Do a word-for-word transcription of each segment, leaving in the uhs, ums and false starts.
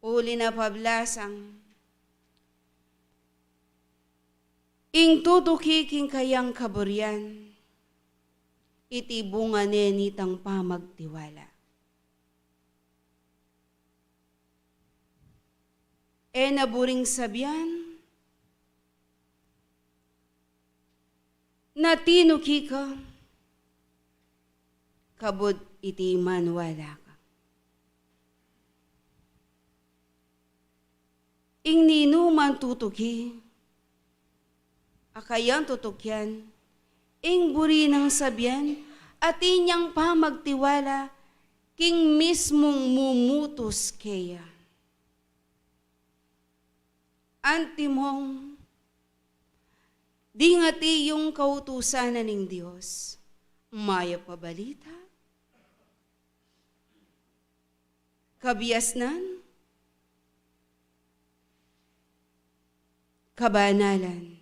Uli na pablasang, ing tutuki king kayang kaburian, iti bunga ne nitang pamagtiwala. E na buring sabian, na tinuki ka, kabud iti maniwala ka. Ing ninuman tutuki, a kayang tutukian, ing buri nang sabian, atin yang pamagtiwala, king mismung mumutus keya. Antimong, ding ati yung kautusan na ning Dios, mayap a balita, kabiasnan, kabanalan.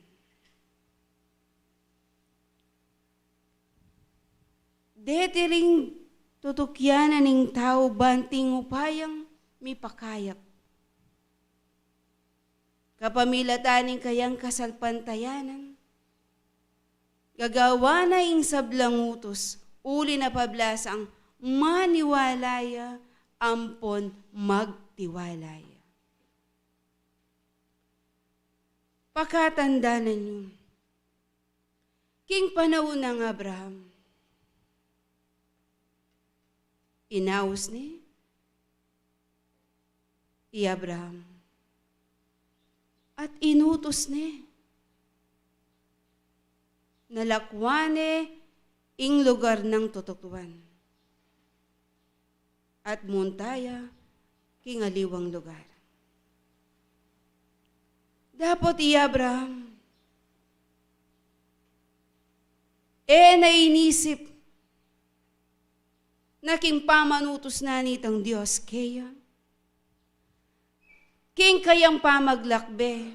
Deti ring tutukian na ning tau banting upayang mipakayap. Kapamilatan ning kayang kasalpantayanan, gagawa na ing sablang utus, uli na pablasang maniwala ya ampon magtiwala ya. Pakatandanan yu, king panaun nang Abraham, inaus ne i Abraham at inutus ne, nalakwan ne ing lugar nang tutukian, at munta ya king aliwang lugar. Dapot i Abraham, e na inisip na king pamanutus na nitang Dios keya, king kayang pamaglakbe,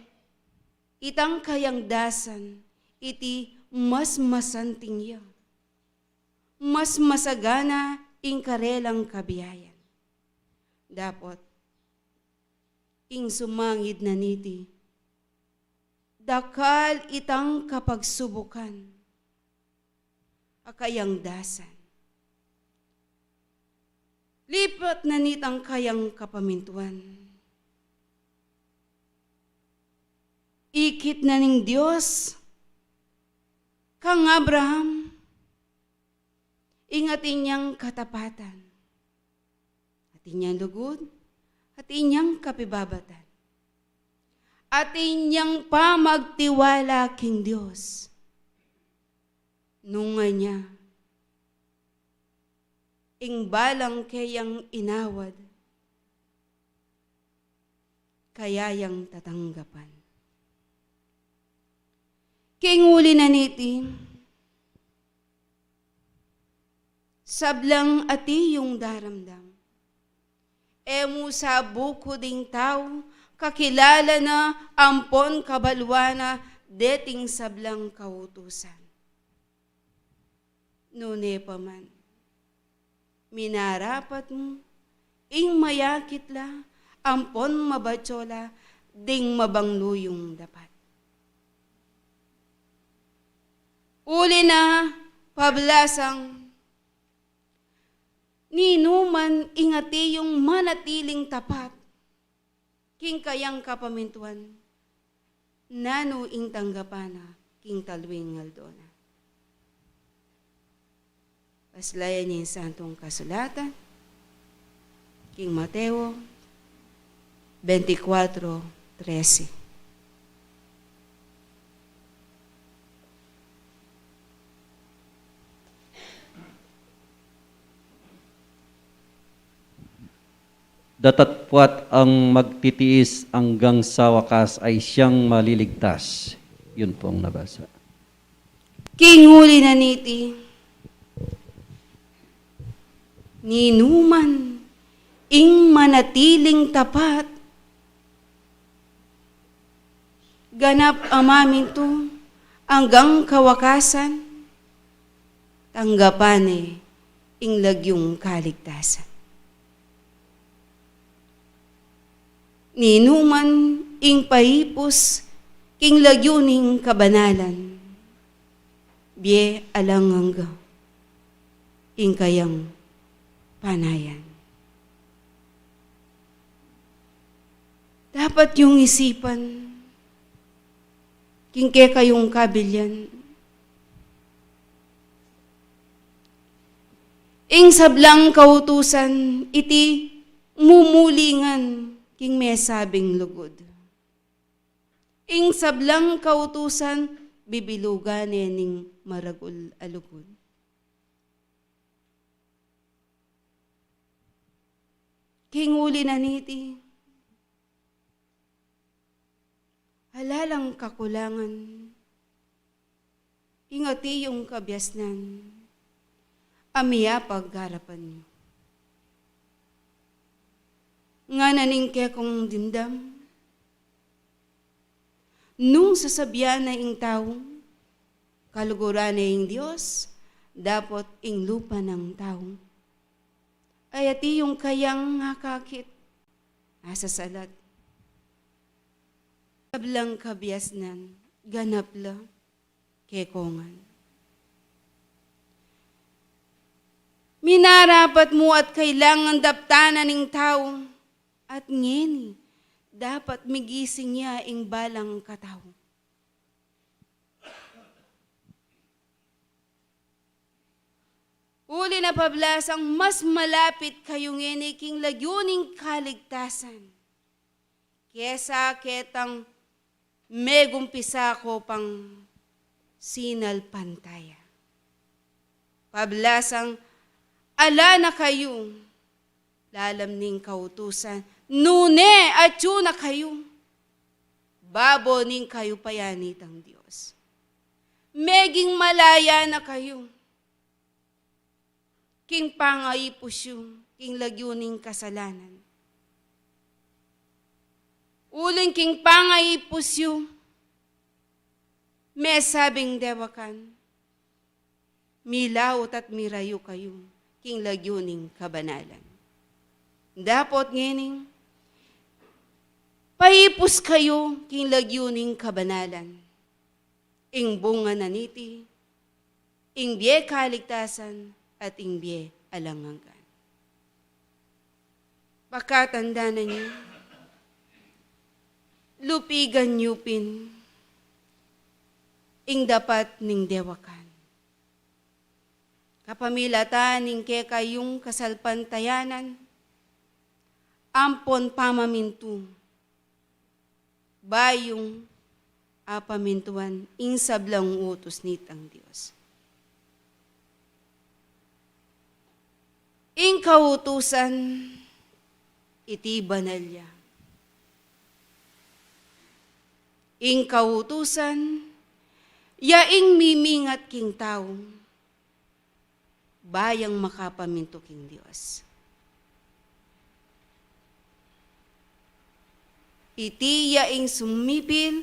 itang kayang dasan, iti mas masanting ya, mas masagana ing karelang kabiayan. Dapot, ing sumangid na niti, dakal itang kapagsubukan a kayang dasan. Lipat na nitang kayang kapamintuan. Ikit na ning Dios kang Abraham ing atin yang katapatan, atin yang lugud, atin yang kapibabatan, atin yang pamagtiwala king Dios. Nung anya, ing balang keyang inawad, kaya yang tatanggapan. King uli na niti, sablang ati yung daramdam, e mu sa bukud ing tau, kakilala na ampon kabaluan na deting sablang kautusan. Nune pa man, minarapat mu ing mayakit la ampon mabatyu la ding mabanglu yung dapat. Uli na pablasang, ninuman ing ati yung manatiling tapat king kayang kapamintuan, nanu ing tanggapan na king talwing aldo na. Paslayan ing Santong Kasulatan king Mateo twenty-four trece. Datapwat ang magtitiis anggang sa wakas ay siyang maliligtas. Yun po ang nabasa. King uli na niti, ninuman ing manatiling tapat, ganap a mamintu anggang kawakasan, tanggapan ne ing lagyung kaligtasan. Ninuman ing paipus king lagyu ning kabanalan, bie alang angga ing kayang panayan. Dapat yung isipan king kekayung kabilian, ing sablang kautusan iti mumulingan king mesabing lugud. Ing sablang kautusan bibilugan ne ning maragul a lugud. King uli na niti, ala lang kakulangan ing ati yung kabiasnan a miyapag garapan yu. Ngana ning kekong dimdam, nung sasabian na ing tau, kaluguran na ing Dios, dapot ing lupa nang tau, ay ati yung kayang ngakakit, asasalat. Sablang kabiasnan, ganap la kekongan. Minarapat mu at kailangan daptanan ning tau, at ngeni, dapat migising ya ing balang katau. Uli na pablasang mas malapit kayu ngeni king lagyu ning kaligtasan kesa ketang megumpisa ko pang sinalpantaya. Pablasang ala na kayu lalam ning kautusan, nune atyu na kayu babo ning kayupayan nitang Dios. Meging malaya na kayu king pangaipus yu king lagyu ning kasalanan. Uling king pangaipus yu, mesabing dewakan, milaut at mirayu kayu king lagyu ning kabanalan. Dapot ngeni, paipus kayu king lagyu ning kabanalan. Ing bunga na niti, ing bie kaligtasan at ing bie alang anggan. Pakatandanan yu, lupigan yu pin ing dapat ning dewakan. Kapamilatan ning kekayung kasalpantayanan, ampon pamamintu, bayu yu apamintuan ing sablang utus nitang Dios. Ing kautusan, iti banal ya. Ing kautusan, ya ing mimingat king tau, ba yang makapamintu king Dios. Iti ya ing sumipil